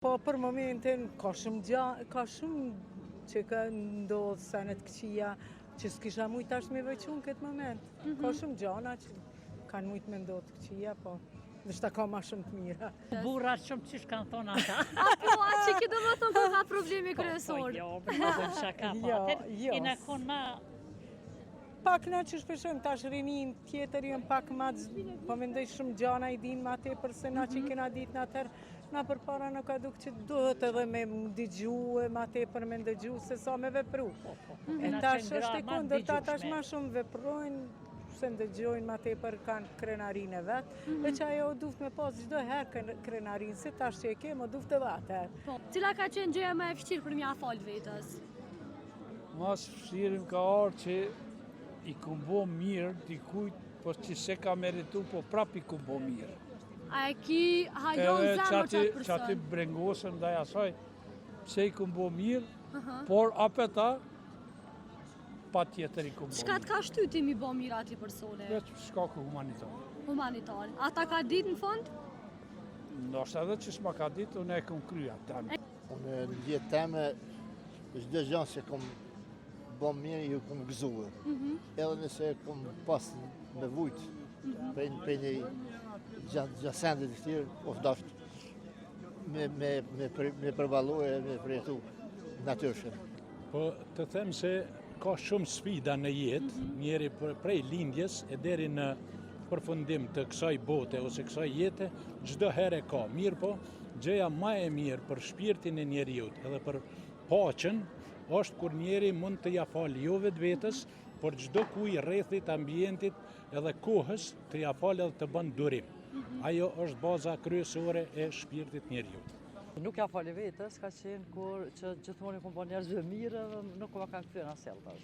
Po për momentin ka shumë gja, ka shumë që ka ndodhë sene të këqija që s'kisha mujt tash me veçu në këtë moment. Mm -hmm. Ka shumë gjana që kanë mujt me ndodhë të këqija, po ndoshta ka ma shumë të mira. Burrat shumë qysh kanë thonë ata. A po, a që ki do më thonë ku ka problemi po, kryesor? Po, jo, po, po, shaka, po, jo, jo. I në konë ma Pak na që shpeshojmë tash rinin tjetër janë pak ma, po mendoj shumë gjana i din ma tepër se na që i mhm. kena ditë në atëherë, na përpara na ka duk që duhet edhe me dëgju e ma tepër me ndëgju se sa me vepru. Po, po. Mhm. E tash është e kundërta, tash ma shumë veprojnë, se ndëgjojnë ma tepër kanë krenarinë e vet, mm -hmm. e që ajo duft me pas çdo herë krenarinë, se tash që e kemë, duft edhe atëherë. Po, cila ka qenë gjëja më e vështirë për m'ia falë vetes? Ma s'vështiri m'ka ardhë që i kum bo mirë dikujt, po që s'e ka meritu, po prap i kum bo mirë. A e ki hala në zemër qatë person? Qaty brengosem ndaj asaj, pse i kum bo mirë, por apet a, patjetër i kum bo mirë. Çka të ka shty ti m'i bo mirë atij personi? Veç shkaku humanitar. Humanitar. A ta ka ditë në fund? Ndoshta edhe që s'ma ka ditë, unë e kum kry atë. Unë në jetë teme, çdo gjë që kom bo mirë, ju kom gëzue. Mm -hmm. Edhe nëse kom pas me vujt, mm -hmm. prej, prej një gjasende të vështirë, osht dasht me, me, me, për, me përballu e me përjetu natyrshëm. Po të them se ka shumë sfida në jetë, mm -hmm. njeri prej lindjes e deri në përfundim të kësaj bote ose kësaj jete, çdo herë e ka. Mirëpo, Gjëja ma e mirë për shpirtin e njeriut edhe për paqen është kur njeri mund të ja falë jo vetvetes, por çdokuj rrethit, ambientit edhe kohës të ja falë edhe të bën durim. Mhm. Ajo është baza kryesore e shpirtit njeriut. Nuk ja fali vetes, ka qenë kur që gjithmonë i kom bo njerëzve mirë edhe nuk ma kanë kthyer anasjelltas.